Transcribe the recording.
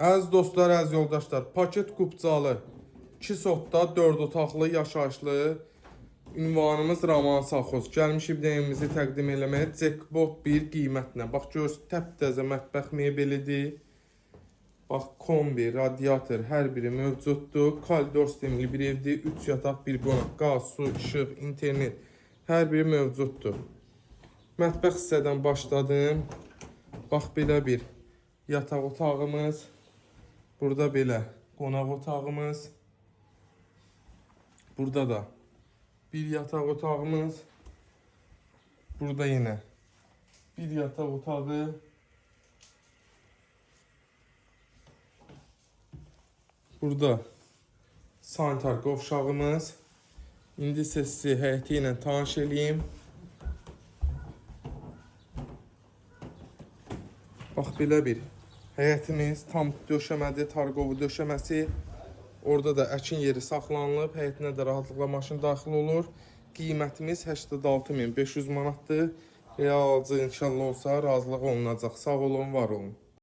Əziz dostlar, əziz yoldaşlar, paket kupçalı 2 sotda 4 otaqlı yaşayışlı ünvanımız Raman Saxoz. Gəlmişik bir də evimizi təqdim eləməyə jackpot bir qiymətlə. Bax görürsüz, təptəzə mətbəx mebelidir. Bax kombi, radiator hər biri mövcuddur. Koridor sistemli bir evdir. 3 yataq, bir qonaq, qaz, su, işıq, internet hər biri mövcuddur. Mətbəx hissədən başladım. Bax belə bir yataq otağımız. Burada belə qonaq otağımız. Burada da bir yataq otağımız. Burada yenə bir yataq otağı. Burada sanitar qovşağımız. İndi isə sizi həyəti ilə tanış eləyim. Bax belə bir həyətimiz tam döşəmədir, tarqovu döşəməsi. Orada da əkin yeri saxlanılıb, həyətinə də rahatlıqla maşın daxil olur. Qiymətimiz 86.500 manatdır. Real alıcı inşallah olsa razılıq olunacaq. Sağ olun, var olun.